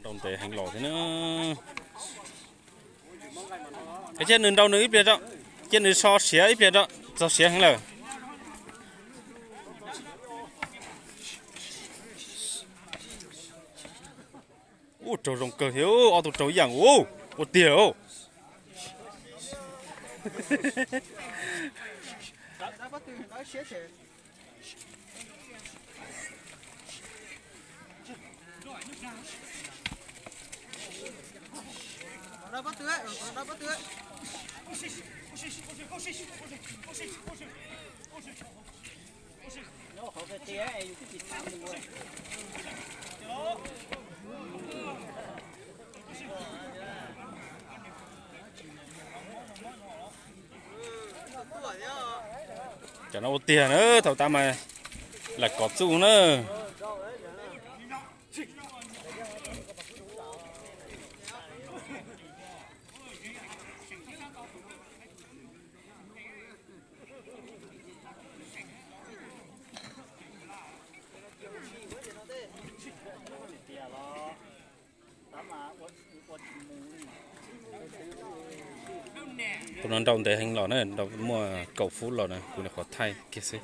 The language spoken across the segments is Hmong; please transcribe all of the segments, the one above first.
Nrau ntev heev los thiab na. Cia nws nrau nws ib pliag tso, cia nws so siav ib pliag tso, txog siav heev lawm. Ub, raug zoo kawg thiab, ob tug raug ib yam, ua tiag. Cov no ua tiag na, thaum tas mas lam kov txuj na. Tus no nrau ntev heev los na, nrau muaj kaum fub los na, kuv nyuam qhuav thaij kiag xwb.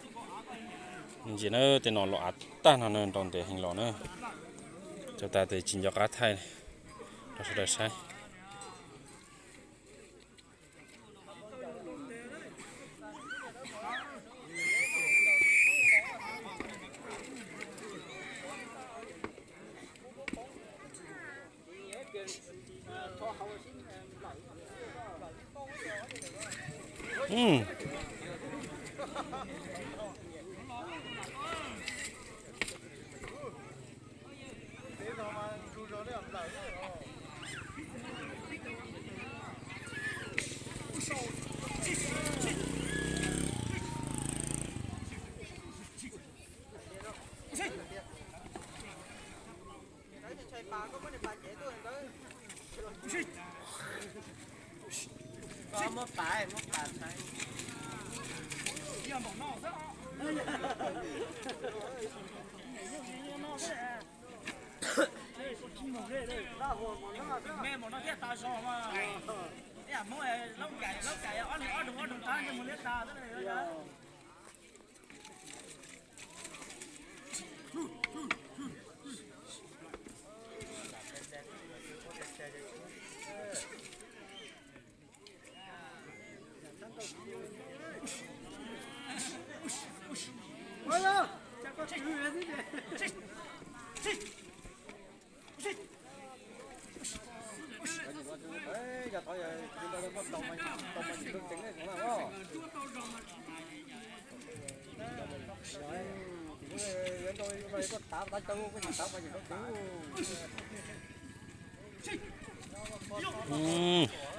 Ntsia na, tej no los av tag no na, nrau ntev heev los na. Thaum tas tes tsis nco qab thaij rau sawv daws saib.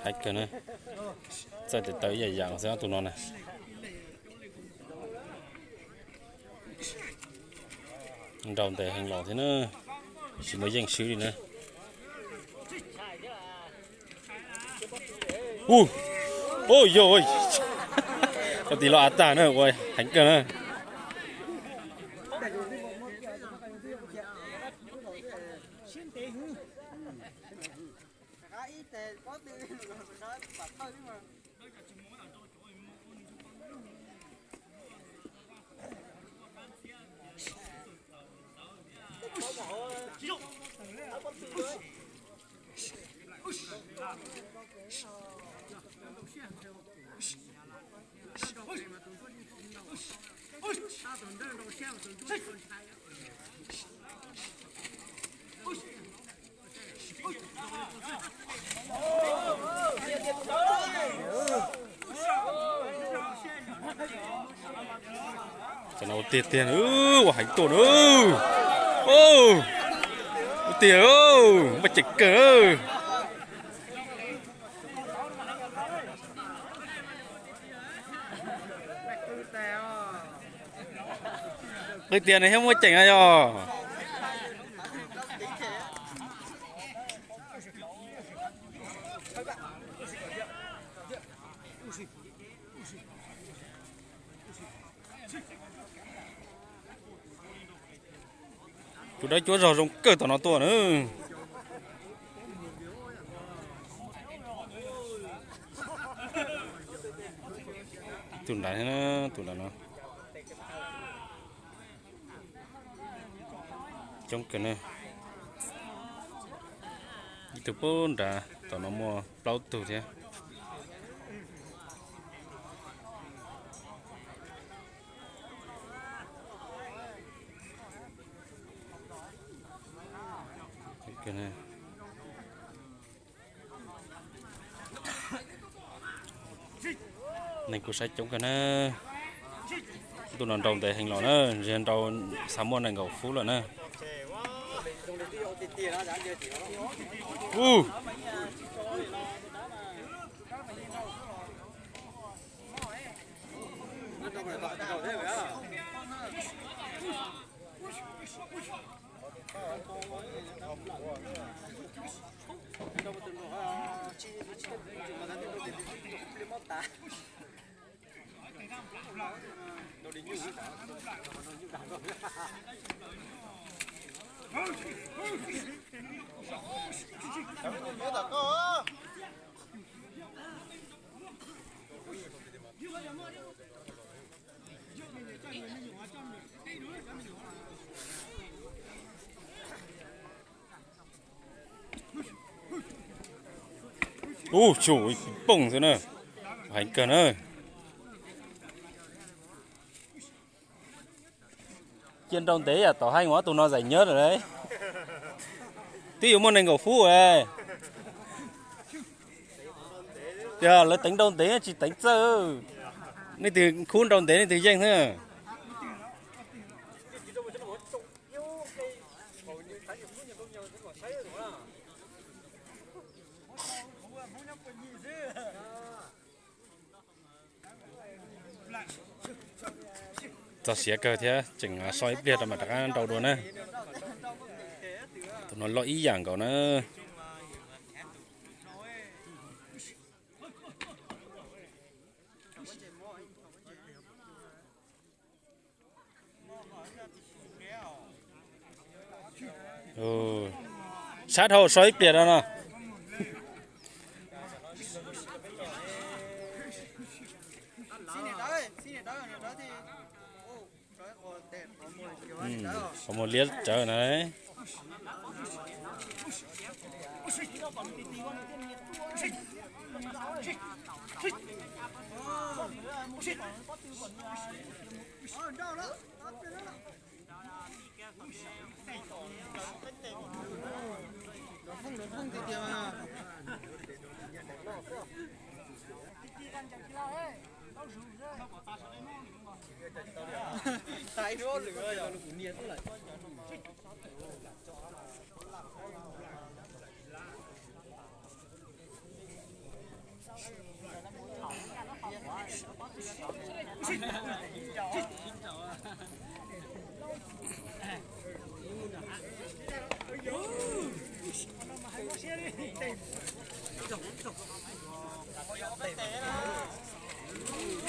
Hais kawg na, txawj tes taw ib yam yam xwb tus no na. Nrau ntev heev los thiab na, tsis muaj yeej swb li na. Ub, ub, yog, ua tis los av tag na, ua heev kawg na. Cov no ua tiag tiag, ua heev tuaj na. Ua tiag, muaj ceem kawg. Qhwv tias nws thiab muaj ceem no yog. Tus dawb cuab zog zoo kawg tom no tuaj na. Tus nrad thiab na, tus nrad no coob kawg na. Ib tug pub nrad, tom no muaj plaub tug thiab. Neeg kuj saib coob kawg na. Ntuj no nrau ntev heev los na, ntshe nrau xav muaj nees nkaum fub lawm na. Ub, tsum ib pooj xwb na, heev kawg na. Cia nrau ntev yam tom hais ob tug no zais nyab lawm. Twb yuav muaj nees nkaum fub. Tiag, lawv teev nrau ntev tsis teev txawj. Leej twg khub nrau ntev leej twg yeej xwb. Txog siav kawg thiab, tseem so ib pliag rau mam rov qab nrau dua na. Tus no loj ib yam nkaus na. Sab dhau so ib pliag no no. Qhov muag liab tsawv na.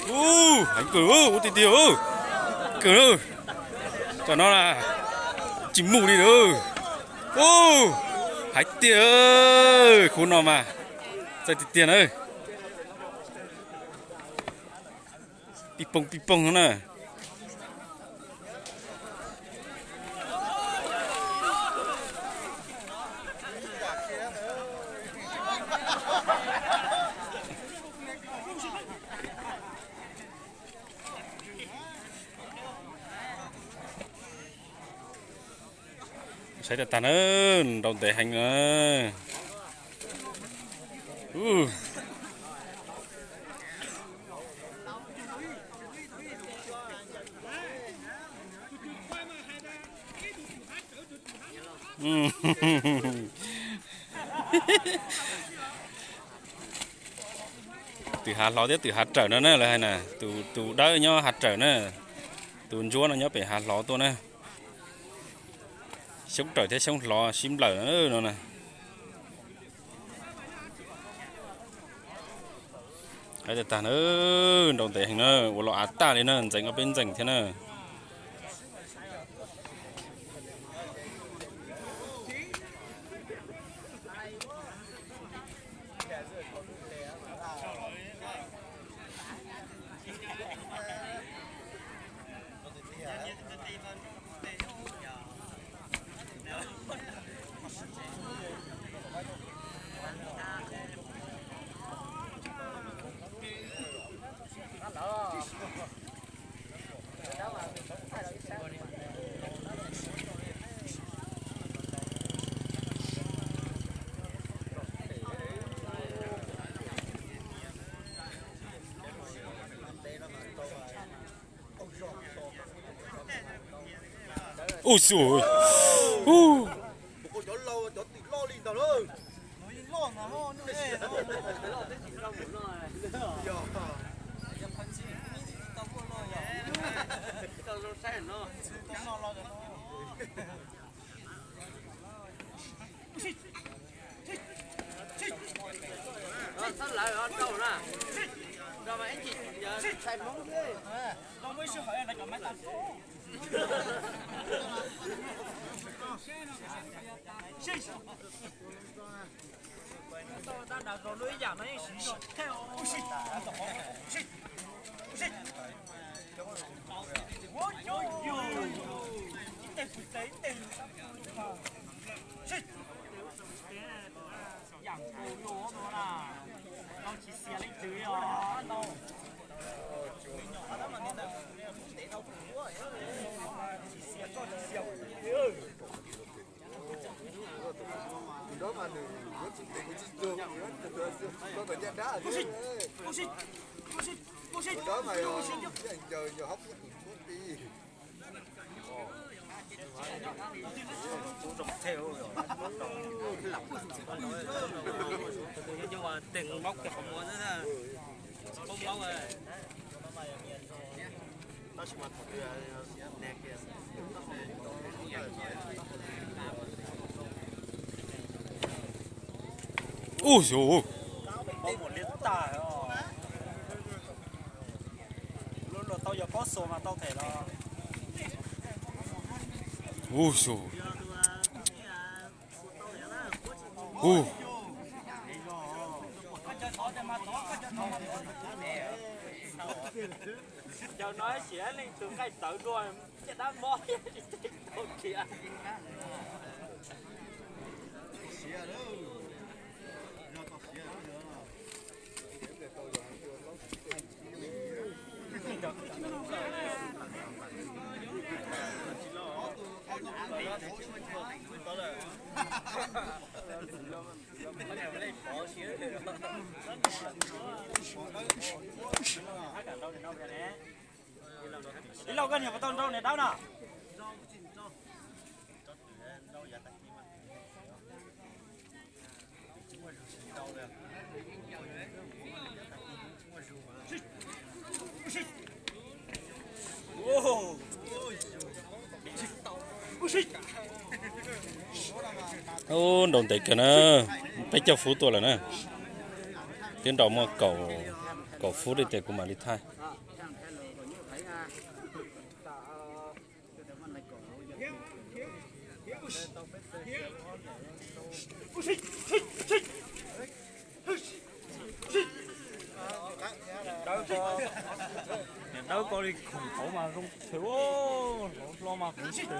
Ub, heev kawg, ub tiag tiag, kawg, cov no na, tsis mus li lawm. Ub, hais tiag, khub no mas txawj tiag tiag na. Pij poog pij poog na. Saib tag tag na, nrau ntev heev na. Twm hav hlob thiab twm hav rawm no na, lawv hais na, tus dawb nyob hav rawm na, tus ntsuab no nyob pem hav hlob tuaj na. Xyoob rawm thiab xyoob hlob sib nplawm no na. Hais tias tag na, nrau ntev heev na, ua los av tag li na, ntxeev ob peb ntxeem thiab na. Ub xu. Ub. Ub xu. Ub xu. Ub. Cov no ib sim leej twg nqaij tawv dua, caj dab mob thiab tsis tau khiav. Ib lauj, koj niam puas tau nrau niam dawb na? Ub, nrau ntev kawg na, peb caug fub tuaj lawm na. Twb nrau muaj kaum fub li ces kuv mam li thaij. Niam dawb koj li khoom hauv mas zoo tshwm, hlo mas kuv tshwm.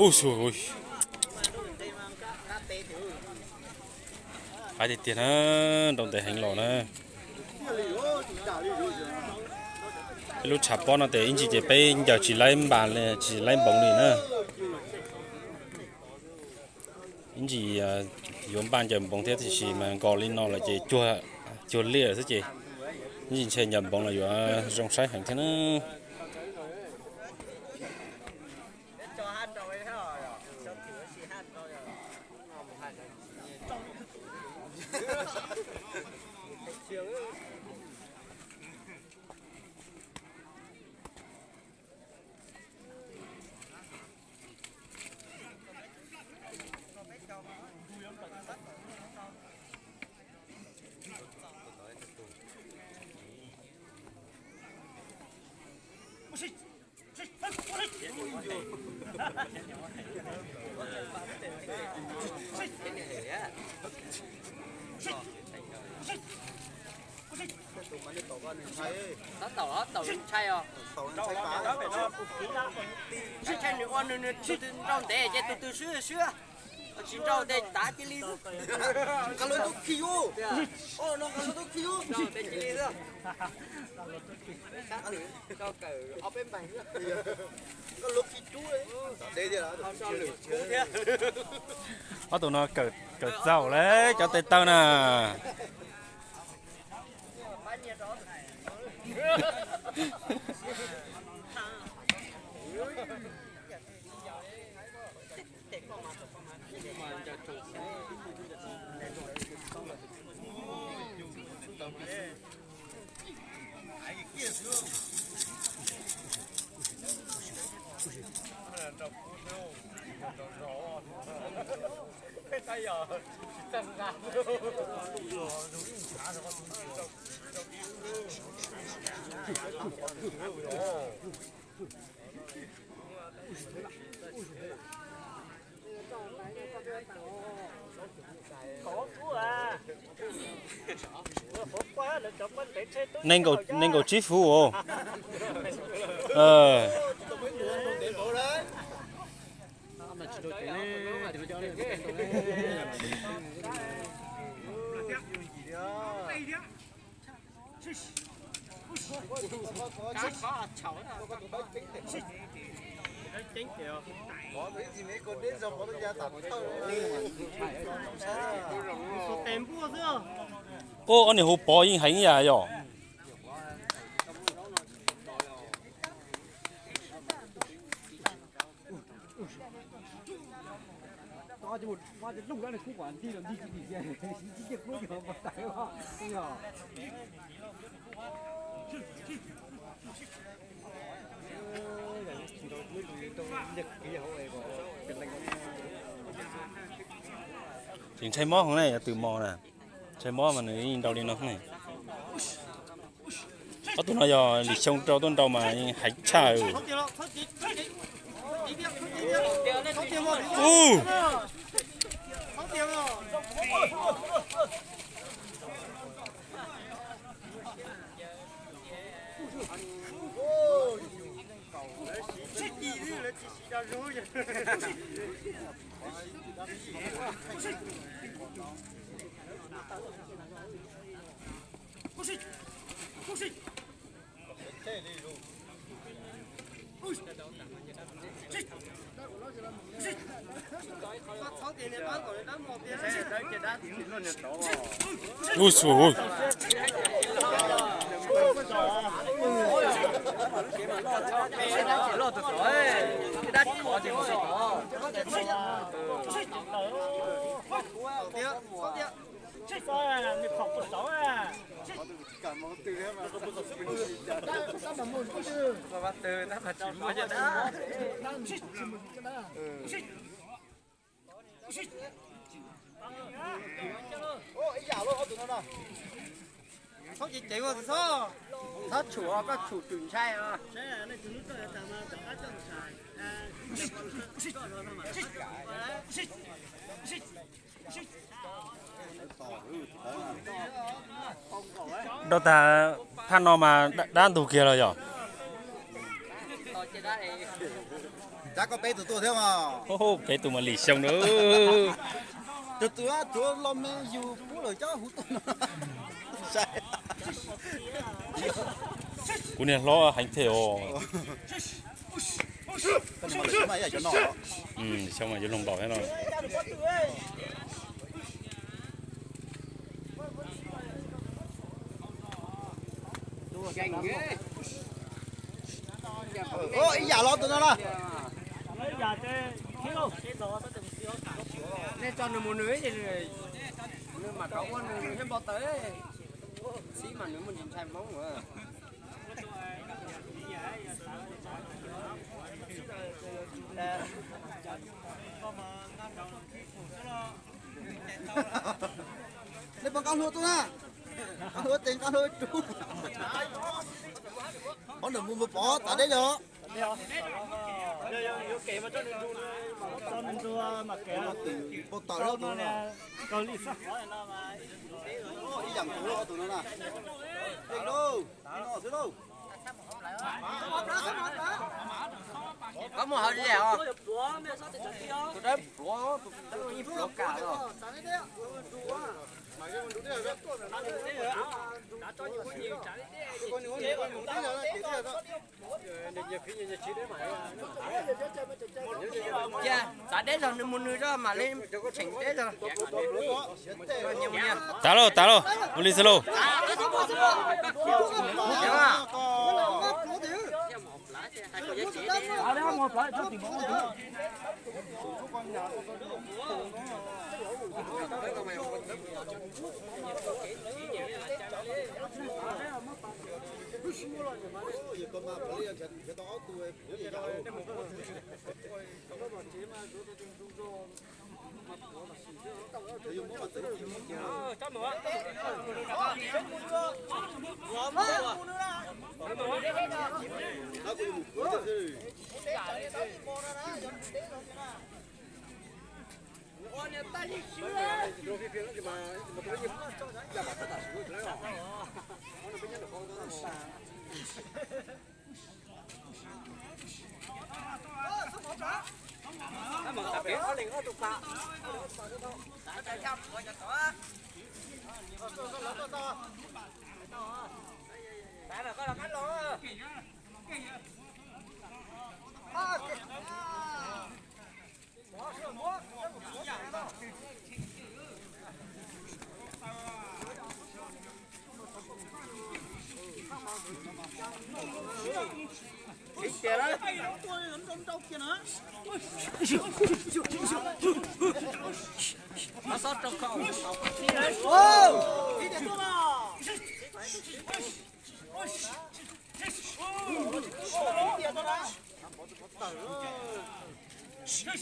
Ub xu. Ub xu. Hais tiag tiag na, nrau ntev heev los na. Peb lub tshav pob no ces ib ntsis ces peb ncaws tsis laib npas li, tsis laib npoov li na. Ib ntsis yuav npaj ncaws npoov thiab tiam sis mas nkaus li no lawm ces cuag liaj xwb ces ib ntsis ntshe ncaws npoov los yuav zoo saib heev thiab na. Tab tom, tab tom ntshai os. Ntshai nws ua nws, nws tus twg nrau ntev ces tus twg swb swb. Tsis nrau ntev tav cia li xwb. Nqa lub tub khi ub. Nqa lub tub khi ub. Nrau ntev cia li xwb. Koj kawm ob peb npaig. Ob tug no kawm txaus lawm cov tes taw na. Nees nkaum tsib fuv os. Ua ob niag huv pov yeej heev ib yam yom. Tseem ntshai mob heev na, yog tws mos na, ntshai mob mas nws yeej nrau li no ne. Ob tug no yog Lis Xyoo rau tuaj nrau mas yeej heev tshaj. Ui xu. Txhob ceev ceev ua, txhob tshum os, koj tshum twm ntshai os. Nrau tag phaj no mas dab ntug kiag los yom. Dab koj peb tus tuaj thiab mas. Peb tus mas Lis Xyoo na. Tus tus tuav los me yus pub lawm cov huv tuaj no. Kuv niag hlob heev thiab os. Xyoo mas yuav luag npaum thiab no. Ib yam los tus no na. Nej tso nws mus nws, nws mam rov ua nws thiab npau taws. Xib mas nws muaj ntsis ntshai Hmoob. Nej pom nqaj hlua tuaj na, nqaj hlua tes nqaj hlua rub. Pov nws mus mus pov tas deb yog. Koj mus hauv liam os. Tus dawb pluav, tus dawb yeej pluav kam los. Cia txav deb zog nws mus nws zog mam li tseem deb zog. Tas lauj, tas lauj, ua li xwb lauj.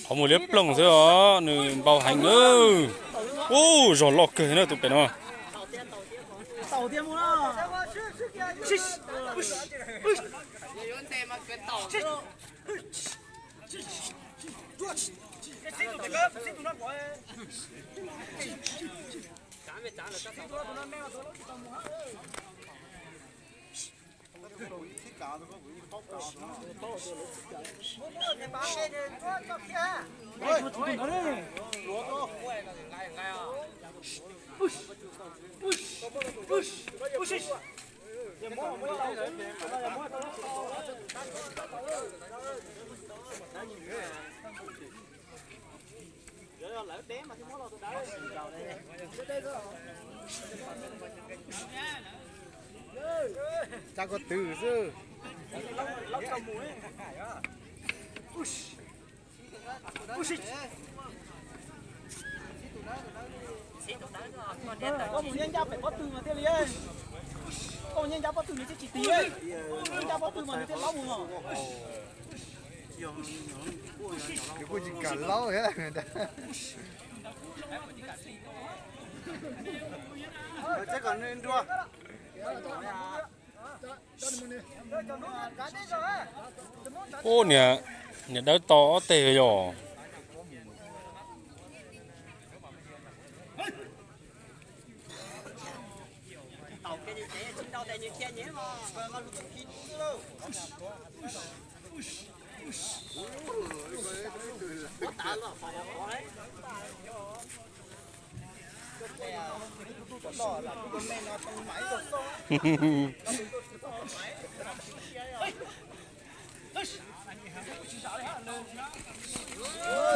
Qhov muag liab ploog xwb os, nws npau heev na. Ub, zog loj kawg na tus pem no. Tsa ko twg xwb. Koj mus nyob ncaj pem pob tw mas thiaj li, koj mus nyob ncaj pob tw nws thiaj tsis tiv, nyob ncaj pob tw mas nws thiaj laub mus os. Nws kuj tsis kam laub thiab. Ub, niam, niam dawb tau ob teg yog.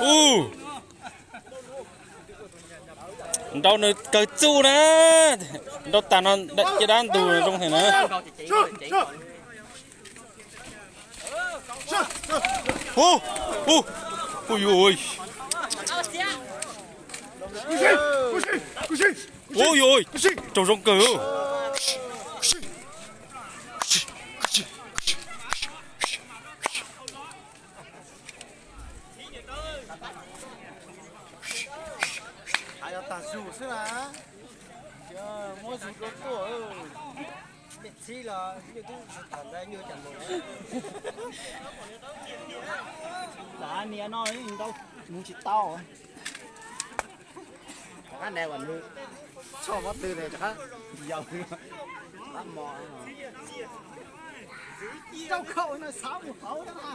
Ub, nrau nws kawg txuj na. Nrau tas no cia dab ntug zoo heev na. Ub, ub, ub, ub, ub, raug zoo kawg. Yog tag zus xwb na. Muab zus rau tuaj. Txhib los nyuj twb tham ntawd nyuj cas mus. Tam niag no ntau mus tsis tau. Rov qab nrad uas nws tshoj pob tw tes rov qab yaus qab mos. Rau khau no xav mus hauv na.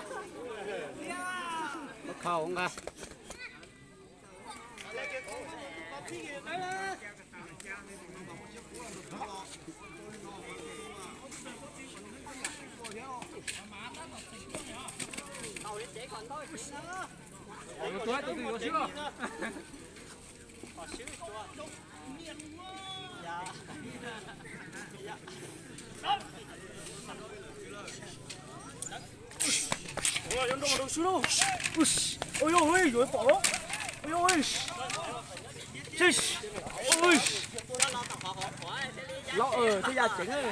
Khau nqa. Ui, yuav pom los. Ui, ui, ui. Los, thiab ya ceev.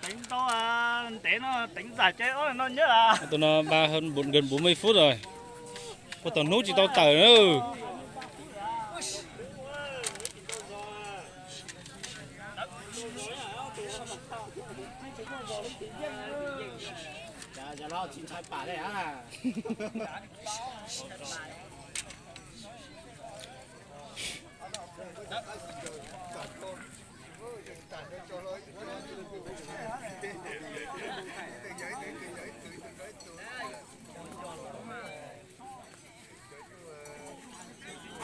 Teev ntau, ntev no teev txais ces ob no nyab. Tụi nó ba hơn bốn, gần bốn mươi phút rồi. Puag thaum hnub tsis tau tawm na.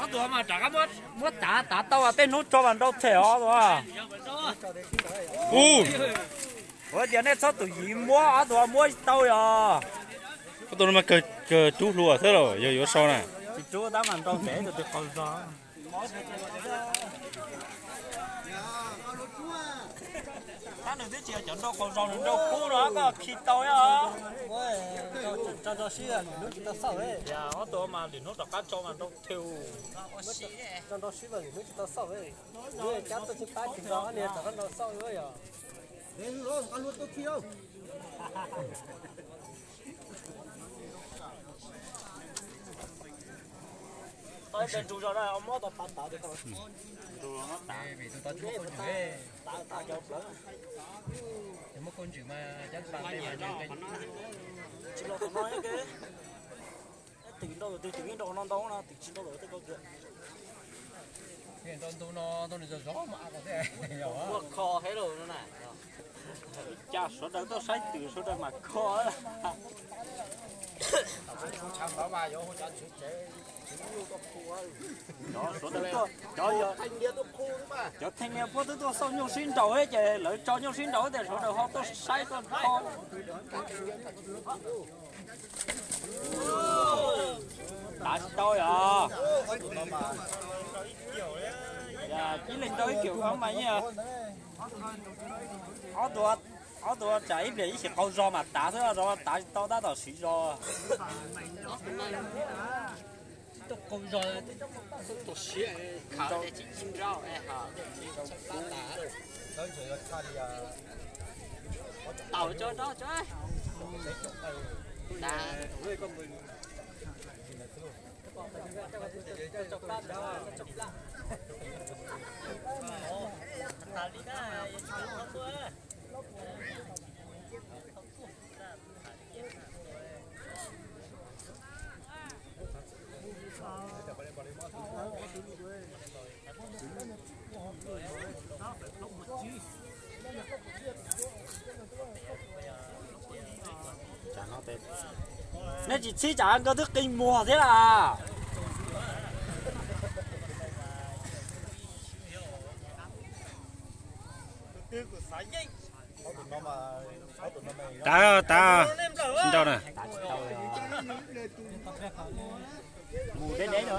Ob tug mas rov qab muab tav, tav tau tej hnub tso mas nrau them os tug. Ua tias nej txhob tus yiv muab, ob tug muab tsis tau yog. Ob tug no mas kawg rub hlua xwb los yog yuav so na. Tsis rub tab mas nrau ntev tus twg qaug zog. Tab nws twb tsis yog cov nrau qaug zog, nws nrau kub no koj khi tau os. Ob tug mas lwm hnub rov qab tso mas nrau them. Tim nrau tus twg tim nrau no ntau na, tim tsis nrau lawm tej ko kiag. Nrau ntu no nrau nws zog zog mas a ko thiab. Ua kho thiab lauj no na. Cas sawv daws tuaj saib twm sawv daws mas kho. Cov sawv daws tuaj, cov, cov theej nias puab twb tuaj xauj nyuj sib nraus thiab ces lawv tso nyuj sib nraus tias sawv daws ho tuaj saib tuaj kho. Tav tsis tau yog. Ib leeg nrau ib kiaum ko mas yeej. Ob tug tsam ib pliag ib chim qaug zog mas tav xwb, zog tav tsis tau tab tom siv zog. Nej tsis txhib tsam nkawd twb qi muag thiab las. Tav, tav, tsis nrau na. Mus deb deb no.